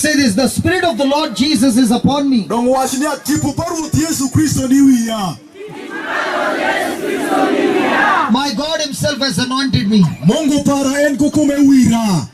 say this The Spirit of the Lord Jesus is upon me. Dong wac niya, Tipo pa Rwot Yecu Kricito ni wiya. My God Himself has anointed me. Mungu para en kukome wira.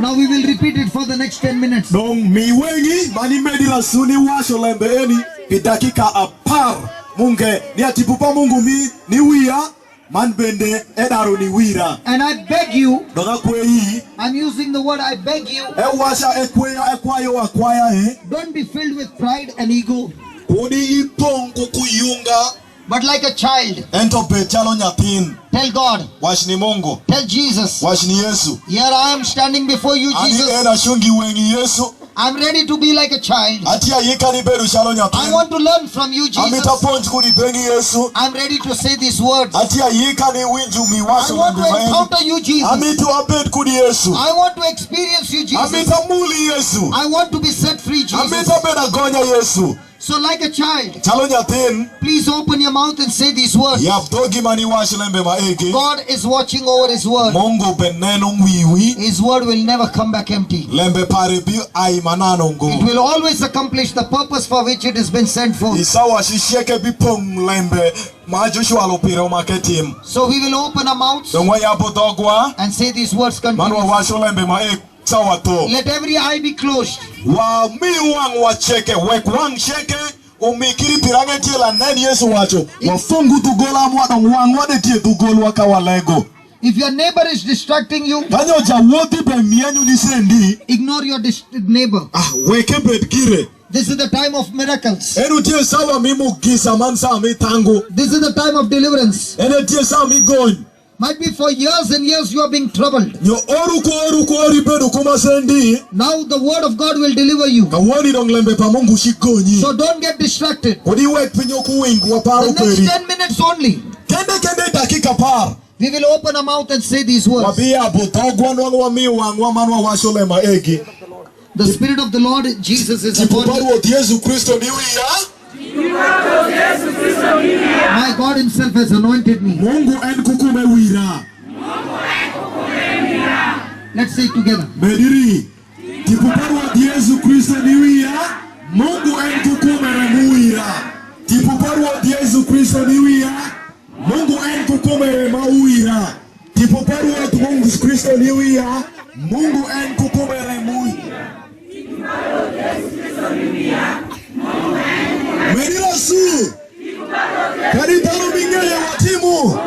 Now we will repeat it for the next 10 minutes. Dong mi wengi mani medi rasuni wacho lembe eni pi dakika apar munge ni tipo pa Mungu mi ni wiya man bende edaro ni wira. And I beg you, Dong akweyi I'm using the word I beg you, e wacha e kweya e kwayo akwaya e don't be filled with pride and ego, kudi ipong' kukuyunga but like a child, ento bed chalo nyathin tell God, wach ni Mungu tell Jesus, wach ni Yesu Here I am standing before you, ani Jesus. en achungi weng'i Yesu I'm ready to be like a child. ati ayika ni bedo chalo I nyathin want to learn from you, amita Jesus. puonj kudi beng'i Yesu I'm ready to say these words. ati ayika ni winju I miwacho want lembe to ma en encounter you, Jesus. amito abed kudi Yesu I want to experience you, Jesus. amito amuli Yesu I want to be set free, Jesus. amito abedo agonya Yesu So, like a child, chalo nyathin please open your mouth and say these words. yaw dhogi mani wach lembe ma egi God is watching over His word. Mungu be neno wiwi His word will never come back empty. lembe pare bi ai manano It ngo will always accomplish the purpose for which it has been sent forth. isawa shishieke bi pong' lembe ma Joshua lopiro make tim So we will open our mouths dong wayabo dhogwa and say these words man continuously. wawacho lembe ma e sawa to Let every eye be closed. wami wang' wacheke wek wang' cheke omikiri pirang'e tie lanen Yesu wacho wafungu dhugola mwadong' wang'wa de tie dhugolwa ka walego If your neighbor is distracting you, kanyo jawuothi be mienyu ni sendi ignore your dis- neighbor. ah weke bed gire This is the time of miracles. en nitie sawa mimugisa man sa mitango This is the time of deliverance. en etie sa migony Might be for years and years you are being troubled. nyo oru ku oru ku ori bedo kuma sendi Now the word of God will deliver you. kawuono dong lembe pa Mungu shigonyi So don't get distracted. kodi wek piny ok owinj waparo The next peri 10 minutes only, kende kende dakika par we will open our mouth and say these words. wabi yabo dhogwa nwang' wami wang'wa man wawacho lema egi The Spirit of the Lord Jesus is tipo upon pa me. Ruoth Yesu Kristo ni wiya My God Himself has anointed me. Mungu en kukume wira Let's say it together. mediri tipo pa Ruoth Yesu Kristo ni wiya Mungu en kukume remo wira tipo pa Ruoth Yesu Kristo ni wiya Mungu en kukume remo wira tipo pa Ruoth Mungu Kristo ni wiya Mungu en kukume remo wira Medira su Kadi dhano ming'eyo watimo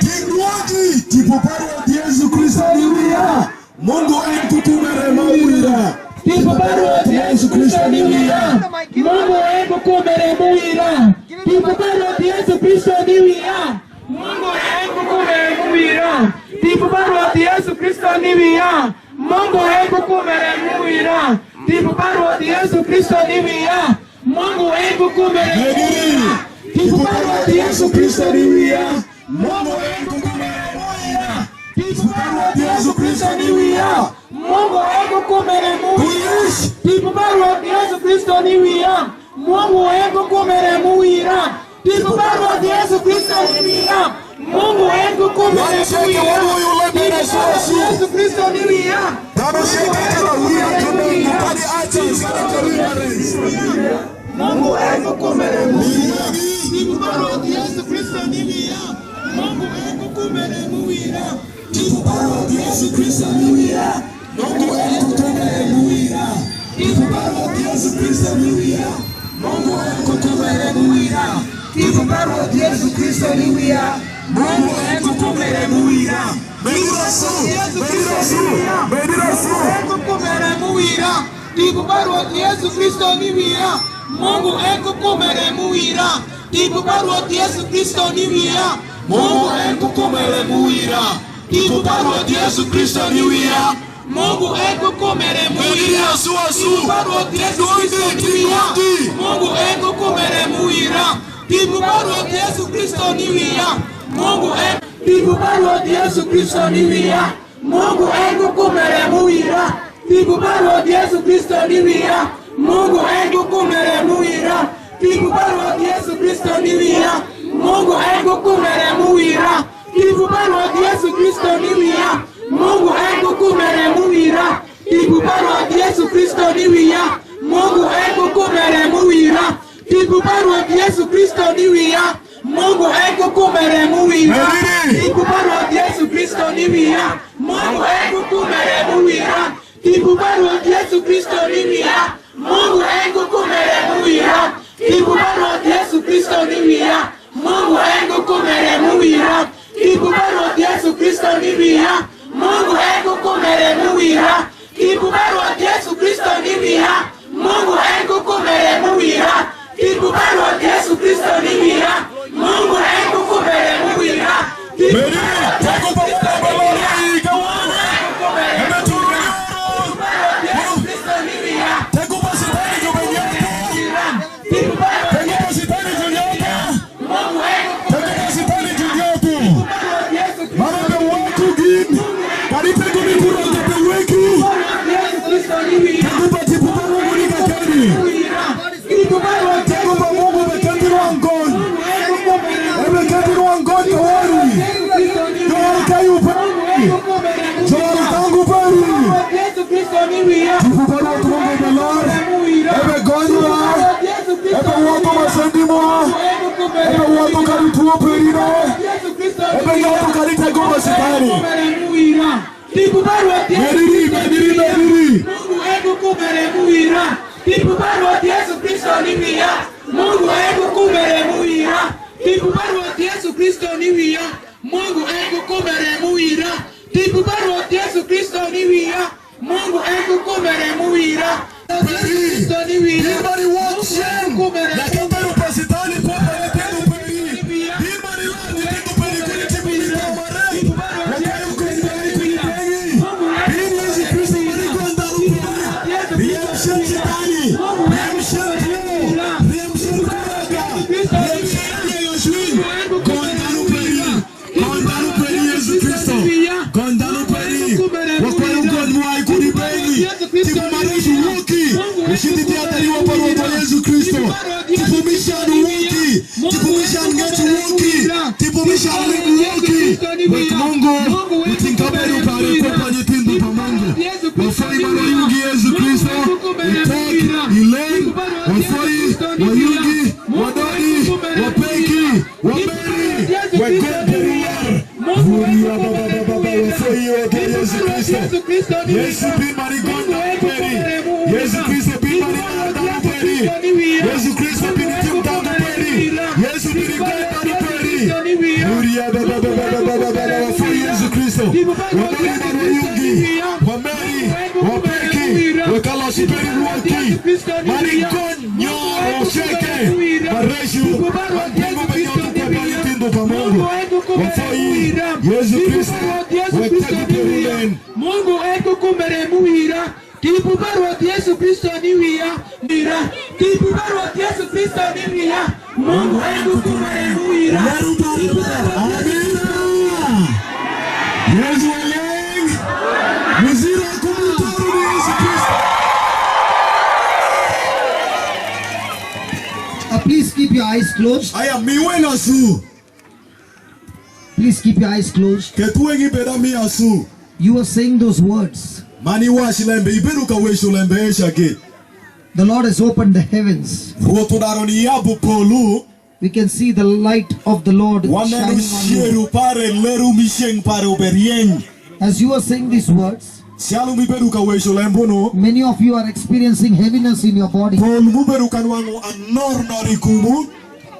Ting' dwondi tipo pa Ruoth Yesu Kristo ni wiya Mungu en kukume remo wira Tipo pa Ruoth Yesu Kristo ni wiya. Mungu en kukumere muwira. Tipo pa Ruoth Yesu Kristo ni wiya. Mungu en kukumere muwira. Tipo pa Ruoth Yesu Kristo ni wiya. Mungu en kukumere muwira. Tipo pa Ruoth Yesu Kristo ni wiya. Mungu en kukumere Mediri muwira. Tipo pa Ruoth Yesu Kristo ni wiya. Mungu en kukume remo wira Tipo pa Ruoth Yesu Kristo ni wiya. Mungu en kukumere muwira. Kuyish Tipo pa Ruoth Yesu Kristo ni wiya. Mungu en kukumere muwira. Tipo pa Ruoth Yesu Kristo ni wiya. Mungu en kukumere Wacheke muwira. waluoyo lembe Tipo pa Ruoth na Yesu Yesu Kristo ni wiya. Dhano sheke kaka wira to Mungu kadi achi kadi to wira Mungu en kukumere muwira. Tipo pa Ruoth Yesu Kristo ni wiya. Mungu en kukumere muwira. Tipo pa Ruoth Yesu Kristo ni wiya Mungu en kukume remo wira Tipo pa Ruoth Yesu Kristo ni wiya Mungu en kukume remo wira Tipo pa Ruoth Yesu Kristo ni wiya. Mungu en kukume remo wira Medira su Medira su Medira su Ekukumere muwira. Tipo pa Ruoth Yesu Kristo ni wiya. Mungu ekukumere muwira. Tipo pa Ruoth Yesu Kristo ni wiya. Mungu en kukume remo wira Tipo pa Ruoth Yesu Kristo ni wiya Mungu ekukumere muwira. Medira su asu Tipo pa Ruoth Yesu Kristo ni wiya. Mungu ekukumere muwira. Tipo pa Ruoth Yesu Kristo ni wiya. Mungu e Tipo pa Ruoth Yesu Kristo ni wiya. Mungu ekukumere muwira. Tipo pa Ruoth Yesu Kristo ni wiya. Mungu ekukumere muwira. Tipo pa Ruoth Yesu Kristo ni wiya. Mungu ekukumere muwira. Tipo pa Ruoth Yesu Kristo ni wiya. Mungu ekukumere muwira. Tipo pa Rwot Yecu Kricito ni wiya, Mungu en kukume remo wira. Tipo pa Rwot Yecu Kricito ni wiya, Mungu en kukume remo wira. Tipo pa Rwot Yecu Kricito ni wiya, Mungu en kukume remo wira. Tipo pa Rwot Yecu Kricito ni wiya, Mungu en kukume remo wira. Tipo pa Rwot Yecu Kricito ni wiya, Mungu en kukume remo wira. Tipo pa Rwot Yecu Kricito ni wiya, Mungu en kukume remo wira. Tipo pa Rwot Yecu Kricito ni wiya, Mungu en kukume remo wira. Tipo pa Rwot Yecu Kricito ni wiya, Mungu en kukume remo wira. Tipo pa Rwot Yecu Kricito ni wiya, Mungu en kukume remo wira. Tipo pa Rwot Yecu Kricito ni wiya, Mungu en kukume remo wira. Tipo pa Rwot Yecu Kricito ni wiya, Mungu en kukume remo wira. Tipo pa Rwot Yecu Kricito ni wiya, Mungu en kukume remo wira. Tipo pa Rwot Yecu Kricito ni wiya, Mungu en kukume remo wira. Tipo pa Rwot Yecu Kricito ni wiya, Mungu en kukume remo wira. Tipo pa Rwot Yecu Kricito ni wiya, Mungu en kukume remo wira. Tipo pa Rwot Yecu Kricito ni wiya, Mungu en kukume remo wira. Tipo pa Rwot Yecu Kricito ni wiya, Mungu en kukume remo wira. Tipo pa Rwot Yecu Kricito ni wiya, Mungu en kukume remo wira. Tipo pa Rwot Yecu Kricito ni wiya, Mungu en kukume remo wira. Tipo pa Rwot Yecu Kricito ni wiya, Mungu en kukume remo wira. Tipo pa Rwot Yecu Kricito ni wiya, Mungu en kukume remo wira. Tipo pa Rwot Yecu Kricito ni wiya, Mungu en kukume remo wira. Rwot Yecu Kricito ni wiya, Mungu en kukume remo wira. Tipo pa Rwot Yecu Kricito ni wiya, Mungu en kukume remo wira. Tipo pa Rwot Yecu Kricito ni wiya, Mungu en kukume remo wira. Tipo pa Rwot Yecu Kricito ni wiya, Mungu en kukume remo wira. Tipo pa Rwot Yecu Kricito ni wiya, Mungu en kukume remo wira. Tipo pa Rwot Yecu Kricito ni wiya, Mungu en kukume remo wira. Tipo pa Rwot Yecu Kricito ni wiya, Mungu en kukume remo wira. Tipo pa Rwot Yecu Kricito ni wiya, Mungu en kukume remo wira. Tipo pa Rwot Yecu Kricito ni wiya, Mungu en kukume remo wira. Tipo pa Rwot Yecu Kricito ni wiya, Mungu en kukume remo wira. Tipo pa Rwot Yecu Kricito ni wiya, Mungu en kukume remo wira. Tipo pa Rwot Yecu Kricito ni wiya, Mungu en kukume remo wira. Tipo pa Rwot Yecu Kricito ni wiya, Mungu en kukume remo wira. Tipo pa Rwot Yecu Kricito ni wiya, Mungu en kukume remo wira. Tipo pa Rwot Yecu Kricito ni wiya, Mungu en kukume remo wira. Tipo pa Rwot Yecu Kricito ni wiya, Mungu en kukume remo wira. Tipo pa Rwot Yecu Kricito ni wiya, Mungu en kukume remo wira. Tipo pa Rwot Yecu Kricito ni wiya, Mungu en kukume remo wira. Tipo pa Rwot Yecu Kricito ni wiya, wira. Tipo pa Rwot Yecu Kricito ni wiya, Mungu en kukume remo wira. Tipo pa Rwot Yecu Kricito ni wiya. Yesu waleng muzira kumutoro ni Yesu Kristo. Please keep your eyes closed. Aya miwe na su. Please keep your eyes closed. Ketuwengi beda mi asu. You are saying those words. Mani washilembe iberuka weshulembe eshage. The Lord has opened the heavens. Ruoto daro ni yabu polu. We can see the light of the Lord Wanenu shining on you. shieru pare leru misheng pare oberieng. As you are saying these words, Sialu miberuka weshulembo no. many of you are experiencing heaviness in your body. Polu muberuka nwangu anor nori kumu.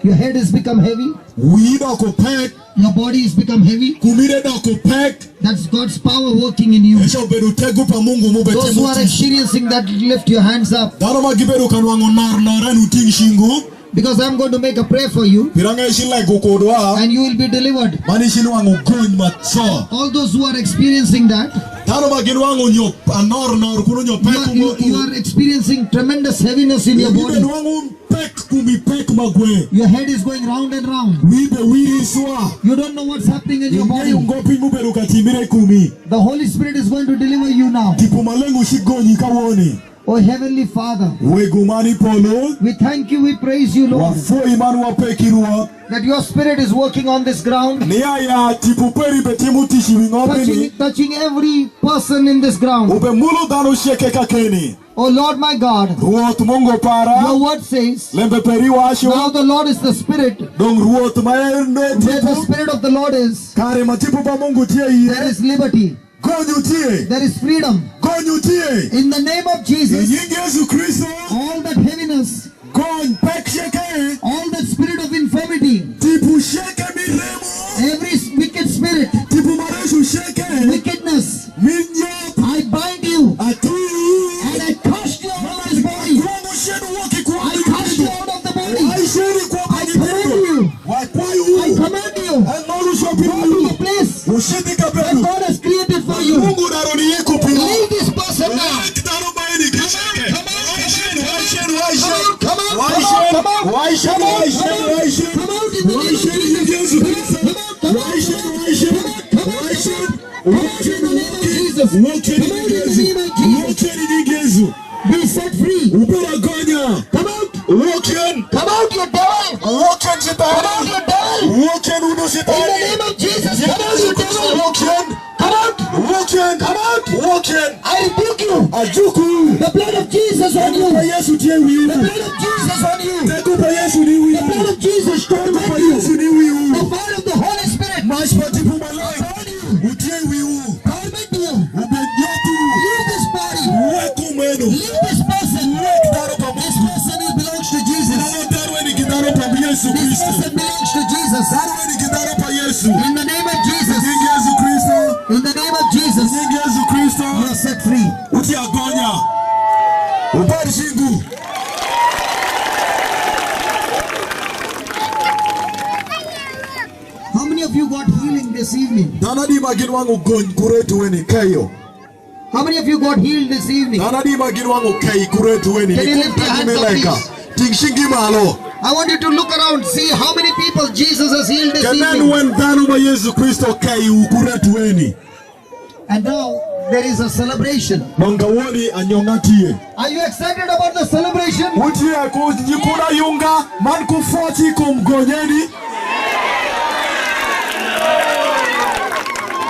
Your head has become heavy. Wiyi doko pek. Your body has become heavy. Kumire doko pek. That's God's power working in you. Esha obedo teko pa Mungu mubetimo Those who are tich. experiencing that, lift your hands up. Dhano ma gibedo ka nwang'o nor nore nuting shingo. Because I'm going to make a prayer for you. Piranga ishilego kodwa. And you will be delivered. Mani shinwang'o gony matso. All those who are experiencing that, Dhano ma ginwang'o nyo anor nor kuno nyo you pek are, you, you are experiencing tremendous heaviness in your Wibe body. nwang'o pek kumi pek magwe. Your head is going round and round. Wibe wiriswa. You don't know what's happening in your body. Ing'eyo ngopi mubedo ka timire kumi. The Holy Spirit is going to deliver you now. Tipo malengo shigonyi kawuono. Oh Heavenly Father, Wego man i polo, we thank you, we praise you, Lord, wapwoyi man wapeki Rwot. that your Spirit is working on this ground, Nia ya tipo peri be timo tich i wi ng'ope ni, touching every person in this ground. ube mulo dhano sheke ka keni. Oh Lord my God, Ruoth Mungu para, your word says, lembe peri wacho, now the Lord is the Spirit. dong Ruoth ma en Where the tipo, Spirit of the Lord is, kare ma tipo pa Mungu tie iye, there is liberty, gonyo tie, there is freedom. gonyo tie. In the name of E Jesus, nying Yesu Kristo, all that heaviness, gony pek sheke, all that spirit of infirmity, tipo sheke miremo, every wicked spirit, tipo marecho sheke, wickedness, minyop, I bind you atu. and I cast you out of this body. Kuongo shenu woki kuom I cast you out of the body. Waisheni kuom I command you. Wakwayu. I command you. Ang'olu Go to shopiru. the place Ushindi that kaperu. God has created for you. Mungu daroni yeku pilo. Leave this person now. Lek daro maeni kisheke. Come out, Waisheni, waisheni, waisheni. Come out, come out, Waisheni, come out, waisheni, come out, waisheni, come out. waisheni. Come out in the name of Waisheni Jesus. Yesu Kristo. Come out, come out, Waisheni, come out. waisheni. Come out, come out, Waisheni, come out in the name of Jesus. Waisheni Come out in the Yesu. name of Jesus. Waisheni Yesu. Be set free. Ubera gonya. Come out. Waisheni. Come out, you devil. Waisheni Come out, shetani. you devil. Waisheni uno In the shetani. name of Jesus, come out, you devil. Waisheni. Come out. Waisheni. Come out. Waisheni. I rebuke you. Ajuku. The blood of Jesus on you. Pa The Yesu tie wiu. blood of Jesus on you. Teko pa Yesu ni wiu. The blood of Jesus Pa torment you. Yesu ni wiu. The fire of the Holy Spirit Mash pa tipo malai. upon you. Utie wiu. Torment you. Ubenyotu. Leave this body. Weku meno. Leave this person. Wek daro pa This person is belongs to Jesus. Daro daro ni kidaro pa Yesu This Kristo. person belongs to Jesus. Daro ni kidaro pa Yesu. In the name of Jesus. Nying Yesu Kristo. In the name of Jesus. Nying Yesu Kristo. You are set free. Uti agonya. Ubari shingu. How many of you got healing this evening? Dhano di ma ginwang'o gony kuretu weni keyo. How many of you got healed this evening? Dhano di ma ginwang'o kei kuretu weni. Can you lift your hands up, Mileka. please? Ting shingi malo. I want you to look around, see how many people Jesus has healed this Kenen evening. wen dhano ma Yesu Kristo kei kuretu weni. And now there is a celebration. Mangawoni anyong'a tie. Are you excited about the celebration? Utie ku jikuna yunga man kufuati kum gonyeni.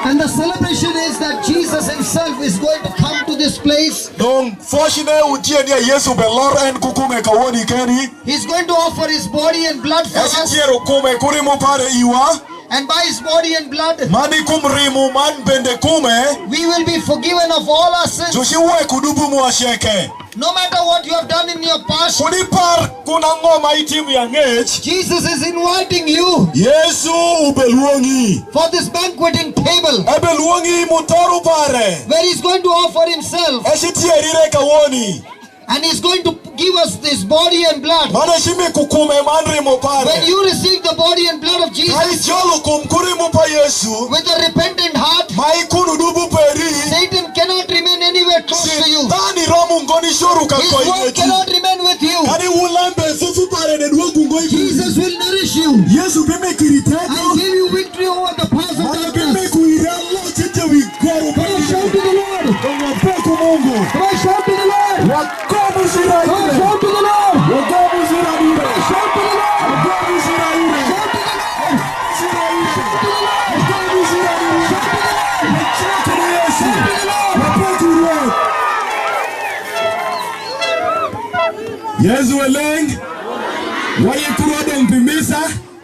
And the celebration is that Jesus himself is going to come to this place. Dong foshine utie ni Yesu belor en kukume kawoni keni. He's going to offer his body and blood for us. Esitiero kume kurimu pare iwa. And by his body and blood, Mani kum rimu man bende kume. we will be forgiven of all our sins. Joshiwe kudubu mwasheke. No matter what you have done in your past, Kunipar kuna ngoma itimu ya ngech. Jesus is inviting you Yesu ubeluongi. for this banqueting table Ebeluongi mutoru pare. where he's going to offer himself Esitierire kawoni. and he's going to give us this body and blood. Mane shimi kukume man rimu When pare. you receive the body and blood of Jesus Aicholo kumkurimu pa Yesu. with a repentant heart, Maikunu dubu peri. Satan cannot remain anywhere close to you. Sitani romu ngoni shoru His word kakoinetu. cannot remain with you. Kani ulambe fufu pare ne duogu ngoi. Jesus will nourish you Yesu bime kiriteko. and give you victory over the powers of Mane bime darkness. kuiralo chete wigoro. Come on, shout to the Lord. Wapeku Mungu. Come on, shout to the Lord. Wakomu Come on, siraire. shout to the Lord. Wakomu siraire. Shout to the Lord. Wakomu siraire. Shout to the Lord. Siraire. Shout to the Lord. Wakomu siraire. Shout to the Lord. Wachoke ni Yesu. Shout to the Lord. Wapeku Lord. Yesu eleng. Wayekurwa dong pimisa.